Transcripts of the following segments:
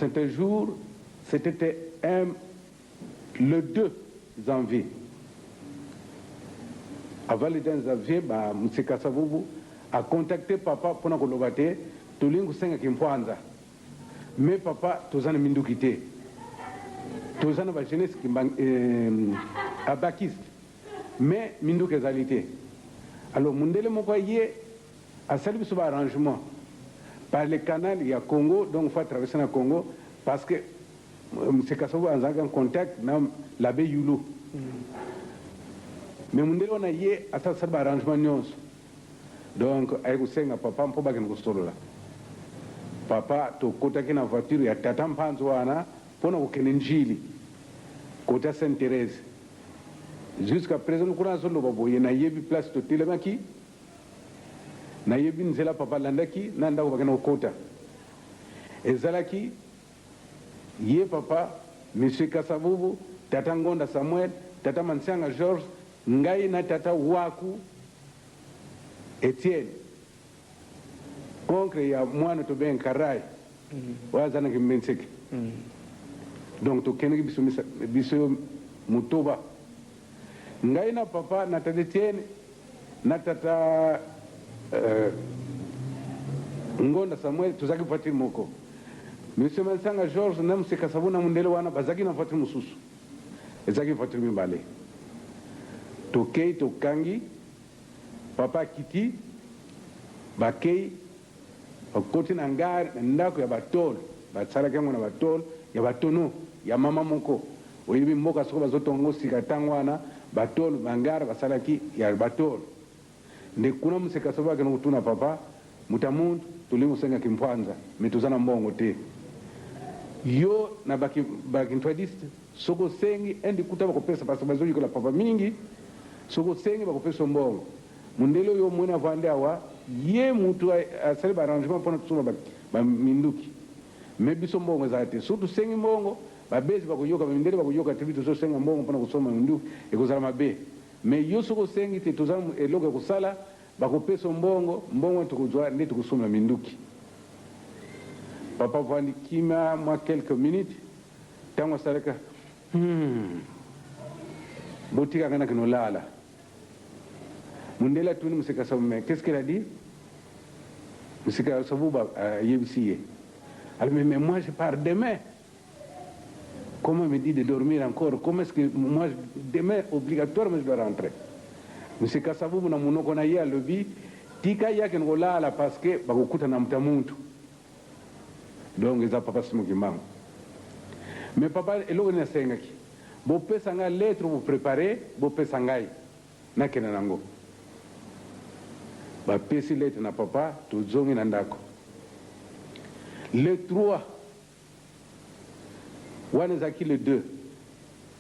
C'est un jour, c'était un, le 2 janvier. Avant le 2 janvier, ba M. Kasavubu a contacté papa mpona koloba te tolingi kosenga kimpwanza, mais papa, toza na minduki te, toza na bajeunesse abakiste, mais minduki ezali te. Alors mundele moko ye asali biso baarrangement par le canal ya Congo, donc faut traverser na Congo, parce que M. Kasavubu azalaki en contact na l'abbé Yulu. Mais mundele wana ye asali baarrangement nyonso, donc aye kosenga papa mpo bakende kosolola. Papa, tokotaki na voiture ya tata Mpanzo wana mpona kokende Njili, kota Sainte Thérèse. Jusqu'à présent, kuna azoloba boye, nayebi place totelemaki, nayebi nzela papa alandaki na ndako bakende kokota. Ezalaki ye papa, Monsieur Kasavubu, tata Ngonda Samuel, tata Mansianga George, ngai na tata Waku Etienne, oncle ya mwana tobenga Karai oyo aza na Kimbenseke. Donc tokendeki biso, biso motoba, ngai na papa na tata Etienne na tata Ngonda Samuel, tozalaki voiture moko. Monsieur Mansanga George na monsieur Kasavu na mundele wana bazalaki na voiture mosusu, ezalaki voiture mibale. Tokei, tokangi, papa akiti, bakei, bakoti na gare na ndako ya batole, basalaki yango na batole ya batono ya mama moko. Oyebi mboka soko bazotonga sika, ntango wana batole bangare basalaki ya batole nde kuna. Monsieur Kasavu akende kotuna papa: "Moto ya muntu, tolingi kosengaki mpwanza, mais toza na mbongo te. Yo na bakintwadiste, soki osengi indi kuta bakopesa, parce bazoyikola papa mingi, soki osengi bakopesa mbongo. Mundele oyo omoni avandi awa, ye mutu asali baarrangement mpona tosomba baminduki, mais biso mbongo ezala te. Soki tosengi mbongo, babesi bakoyoka, bamindele bakoyoka te biso tozosenga mbongo mpona kosomba minduki, ekozala mabe. Mais yo soki osengi te, toza eloko ya kosala, bakopesa mbongo, mbongo tokozwa nde tokosomba minduki." Papa vandi kimia mwa quelques minutes. Ntango asalaka, "Botikaka nakende olala." Mundele atuni monsieur Kasavu: "Mais qu'est-ce qu'il a dit?" Monsieur Kasavu ayebisi ye. Alors: Mais moi, je pars demain. Comment me dit de dormir encore? Comment est-ce que moi, demain obligatoirement je dois rentrer?" Monsieur Kasavubu na monoko na ye alobi: "Tika ye akende kolala, parce que bakokuta na moto ya muntu." Donc eza papa Simon Kimbangu. Mais papa, eloko nini asengaki? "Bopesa ngai lettre, boprépare, bopesa ngai nakende nango." Bapesi lettre na papa, tozongi na ndako. Le 3 wana ezalaki le 2,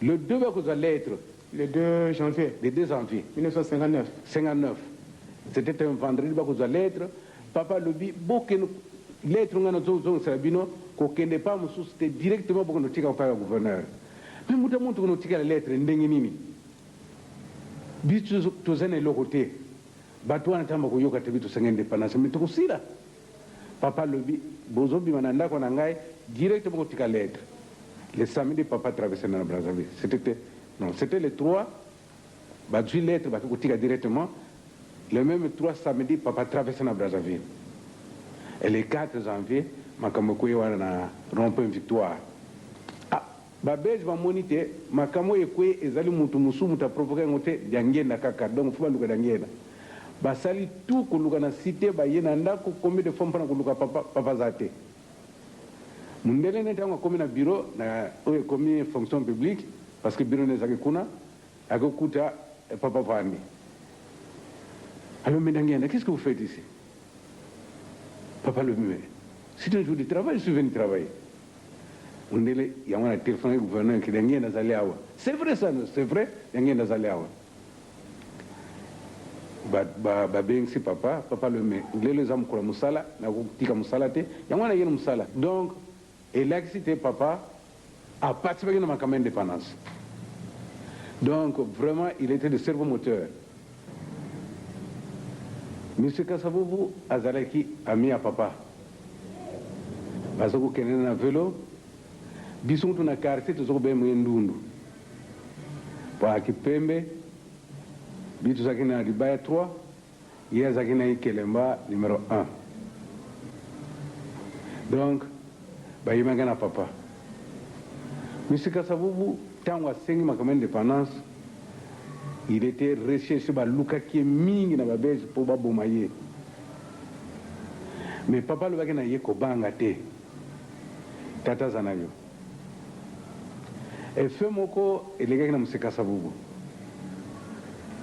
le 2 bakozwa lettre. Le 2 janvier. Le 2 janvier. 1959. 59, c'était un vendredi. Bakozwa lettre, papa alobi: "Bokende, lettre ngai nazozongisela bino, kokende pa mosusu te, directement bokende otika pa ya gouverneur." Mais moto ya moto, kende otikala lettre ndenge nini? Biso toza na eloko te, bato wana ntango bakoyoka te biso tosenga indépendance, mais tokosila. Papa alobi: "Bozobima na ndako na ngai, directement kotika lettre." Le samedi, papa traversé na Brazzaville. C'était, non, c'était le 3, bazwi lettre, baki kotika directement. Le même 3 samedi, papa traversé na Brazzaville. Et le 4 janvier, makambo ekoyi wana na rond-point Victoire. Ah, babelge bamoni te makambo oyo ekweyi ezali mutu mosusu moto aprovoke yango te, Diangenda kaka. Donc faut baluka Diangenda. Basali tout koluka na cité, baye na ndako combien de fois mpona koluka papa, papa aza te. Mundele ne ntango akomi na bureau na oyo ekomi fonction publique, parce que bureau ne ezalaki kuna, akokuta papa vandi. Alors: "Mais Diangenda, qu'est-ce que vous faites ici?" Papa lobi: "Mais c'est un jour de travail, je suis venu travailler." Mundele yango na téléphone gouverneur ke Diangenda azali awa. C'est vrai ça? C'est vrai, Diangenda azali awa. Babengisi papa. Papa lobi: "Mais lelo eza mokolo ya mosala, nakotika mosala te, yango wana yeni mosala." Donc elakisi te papa aparticipaki na makambo ya indépendance. Donc vraiment, il était le cerveau moteur. Monsieur Kasavubu azalaki ami ya papa, baza kokende na vélo. Biso kutu na quartier toza kobenga ye ndundu po ayaki pembe, biso tozalaki na libaya 3, ye azalaki na ikelemba numero 1. Donc bayebaki na papa. Monsieur Kasavubu tango asengi makambo ya independance, il etait recherche, balukaki ye mingi na ba belge po baboma ye. Mais papa alobaki na ye kobanga te, tata aza na yo. Effet moko elekaki na Monsieur Kasavubu.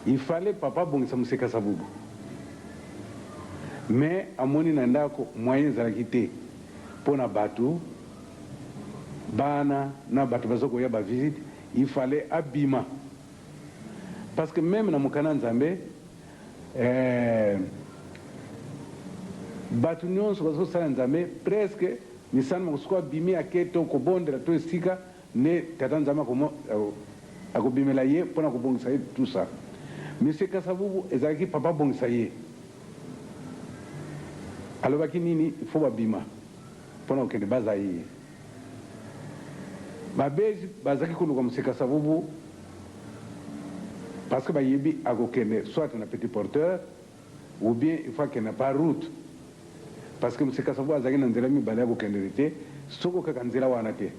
Il fallait papa abongisa Monsieur Kasavubu. Mais amoni na ndako moyen ezalaki te po na batu, bana na batu baza koya ba visite, il fallait abima. Parce que meme na mokanda Nzambe, eh, batu nionso bazo sala Nzambe presque misala moko soki abimi ake to kobondela to esika nde tata Nzambe akobimela ye pona kobongisa ye tout ça. Monsieur Kasavubu ezalaki papa abongisa ye alobaki nini il faut babima pona kokende ba Zaïre. Ba belge bazalaki koluka Monsieur Kasavubu parce que bayebi akokende soit na petit porteur ou bien il faut akende par route parce que Monsieur Kasavubu azalaki na nzela mibale ya kokendele te soko kaka nzela wana te.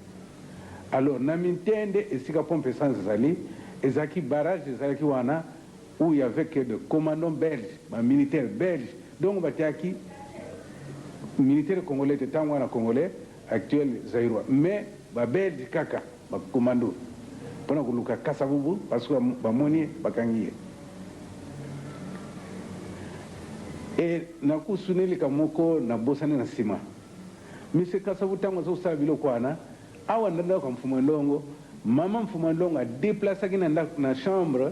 Alors na Mintende esika pompe essence ezali, ezalaki barrage ezalaki wana où il y avait que de commandants belges, ba militaires belges donc batiaki militaire congolais te tango wana congolais actuel zairois mais ba belge kaka ba commando pona koluka Kasavubu parce que bamoni ye bakangi ye. Et nakusuni likambo moko nabosani na sima. Monsieur Kasavu tango azo kosala biloko wana awa na ndako ya Mfumu'a Ndongo, mama Mfumu'a Ndongo a deplacaki na ndako na chambre,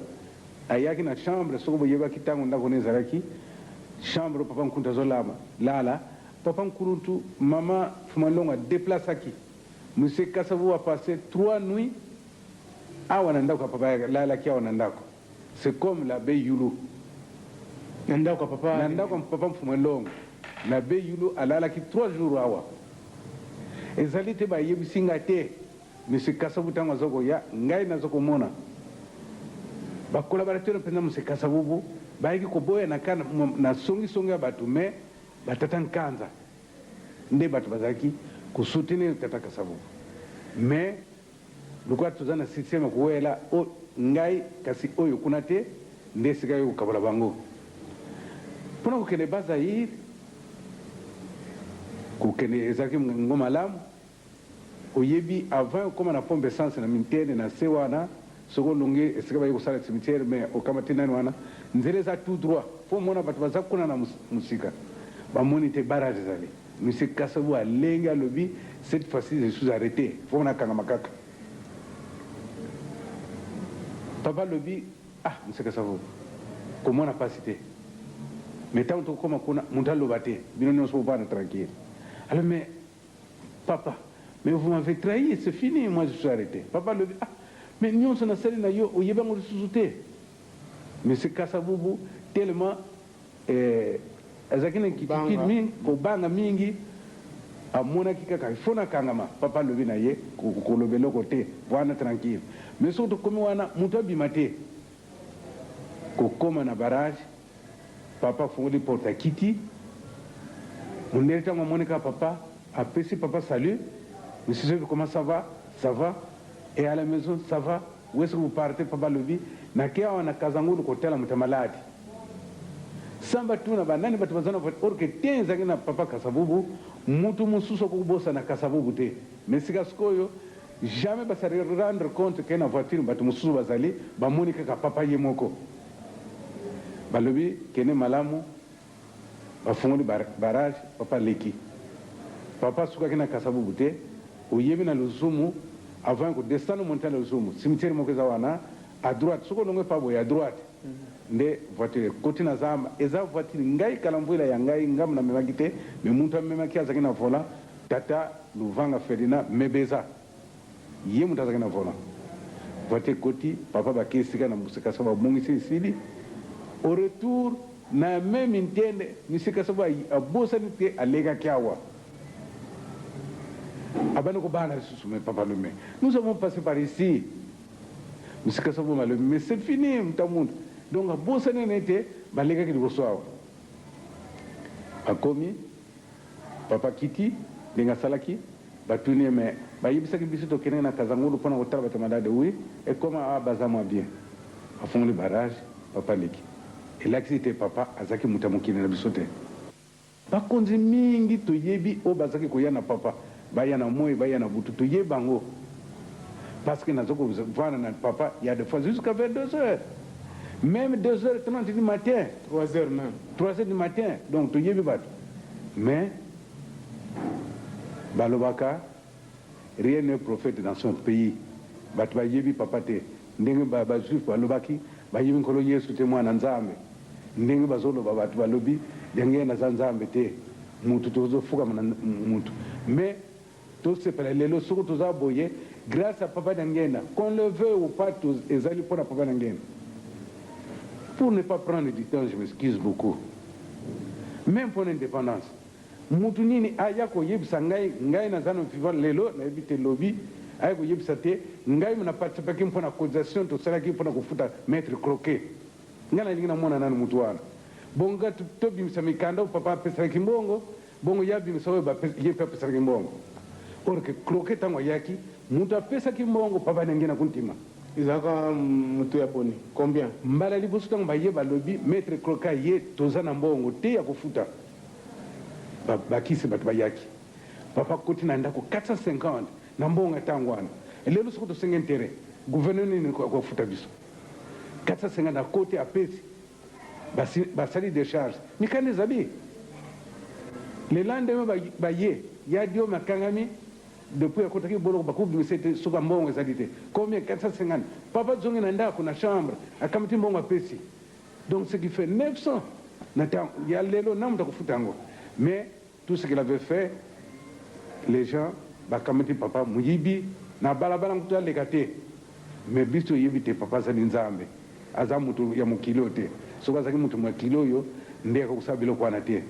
ayaki na chambre soki boyebaki tango ndako wana ezalaki chambre oyo papa Nkuntu azo lala, papa Nkuruntu mama Mfumu'a Ndongo a deplacaki Monsieur Kasavu a passe 3 nuits awa na ndako ya papa alalaki awa na ndako. C'est comme l'abbe Yulu. Na ndako ya papa. Na ndako ya papa Mfumu'a Ndongo. L'abbe Yulu alalaki 3 jours awa. Ezali te bayebisi nga te. Monsieur Kasavubu tango aza koya, ngai naza komona. Ba collaborateurs mpenza Monsieur Kasavubu bayaki koboya na ka na songi songi ya batu mais ba tata Nkanza nde batu bazalaki ko soutenir tata Kasavubu. Mais Lokola toza na système ya kowela o ngai kasi oyo kuna te nde esika yo kokabola bango pona kokende bas Zaïre kokende ezalaki ngo malamu oyebi avant okoma na pompe essence na mintene na se wana soki olongi esika baye kosala cimetière mais okamati nani wana nzela eza tout droit po omona bato baza kuna na musika bamoni te barrage ezali. Monsieur Kasavu alenge alobi cette fois ci je suis arrete faut na kangama kaka. Papa alobi ah monsieur Kasavu komona pasi te mais tango tokokoma kuna mutu aloba te bino nionso bovanda tranquille. Alors mais papa mais vous m'avez trahi c'est fini moi je suis arrete. Papa alobi ah mais nionso nasali na yo oyebi yango lisusu te. Monsieur Kasavubu tellement Eh, azalaki na inquiétude mingi, kobanga mingi, amonaki kaka il faut nakangama. Papa alobi na ye koloba eloko te, wana tranquille. Mais soki tokomi wana mutu abima te. Kokoma na barrage, papa afongoli porte akiti. Mundele tango amoni kaka papa, apesi papa salut, monsieur Soki comment ça va? Ça va? Et à la maison ça va? Où est-ce que vous partez? Papa alobi nake awa na Kazangulu kotala moto ya maladi. Samba tuna ba nani batu baza na voiture or que te ezalaki na papa kasavubu mutu mususu akoki kobosana kasavubu te mais sika sikoyo jamais ba se rendre compte que na voiture batu mususu bazali bamoni kaka papa ye moko balobi kende malamu bafungoli barrage papa aleki papa asukaki na kasavubu te oyebi na luzumu avant ya ko descendre montagne ya luzumu cimetière moko eza wana à droite soki olongwe pa boye à droite Nde voiture ekoti na zamba eza voiture ngai kalamvuila ya ngai ngambo na memaki te mais mutu amemaki azalaki na volant tata luvanga Ferdinand mebeza ye mutu azalaki na volant voiture ekoti papa bake esika na musekasa ba bongisi esili au retour na meme ntende misekasa abosani te alekaki awa. Abandi kobana lisusu, mais papa alobi: mais nous avons passé par ici. Mosika Sabu alobi: mais c'est fini, mutamuntu. Donc abosani na ete balekaki liboso awa. Bakomi, papa kiti ndenge asalaki, batuni ye: mais bayebisaki biso tokendeki na Kazangulu mpona kotala bato malade. Oui, ekoma awa, baza mwa bien. Bafungoli barrage, papa leki. Elakisi te papa azalaki moto ya mokili na biso te. Bakonzi mingi toyebi oyo bazalaki koya na papa, baya na moi, baya na butu, toyebi bango, parce que naza kovanda na papa, il y a des fois jusqu'à 22 heures, même 2 heures 30 du matin. 3 heures même. 3 heures du matin. Donc toyebi bato, mais balobaka: rien n'est prophète dans son pays. Bato bayebi papa te. Ndenge bajuif balobaki bayebi Nkolo Yesu te, mwana Nzambe, ndenge bazoloba bato balobi ndenge naza Nzambe te, mutu tozofukama na mutu. Mais tosepela lelo soki toza boye grâce à papa Diangienda, qu'on le veut ou pas, ezali mpona papa Diangienda. Pour ne pas prendre du temps, je m'excuse beaucoup, même mpona indépendance, mutu nini aya koyebisa ngai? Ngai naza na vivant lelo, nayebi te lobi. Aya koyebisa te ngai na participaki mpona cotisation tosalaki mpona kofuta maître Croquet. Ngai nalingi namona nani mutu wana. Bongo tobimisa mikanda oyo papa apesalaki mbongo, bongo ye abimisa oyo ye mpe apesalaki mbongo. Or que Croquet, ntango ayaki, mutu apesaki mbongo papa ndenge na kuntima. Ezalaka moto ya boni, combien? Mbala liboso ntango baye, balobi maître Croquet ye, toza na mbongo te ya kofuta. Bakisi bato bayaki, papa koti na ndako 450 na mbongo ya ntango wana. Lelo soki tosengi intérêt, gouverneur nini kofuta biso 450? Akoti, apesi, basali décharge, mikanda ezali. Le lendemain baye ya diome akangami depuis akotaki boloko, bakobimisa ete soki mbongo ezali te. Combien? 450. Papa zongi na ndako, na chambre, akamati mbongo, apesi. Donc ce qui fait 900 na ntango ya lelo, na moto akofuta yango. Mais tout ce qu'il avait fait, les gens bakamati papa moyibi na balabala, nkutu aleka te. Mais biso oyebi te papa azali Nzambe, aza moto ya mokili oyo te. Soki azalaki moto mokili oyo, nde akokosala biloko wana te.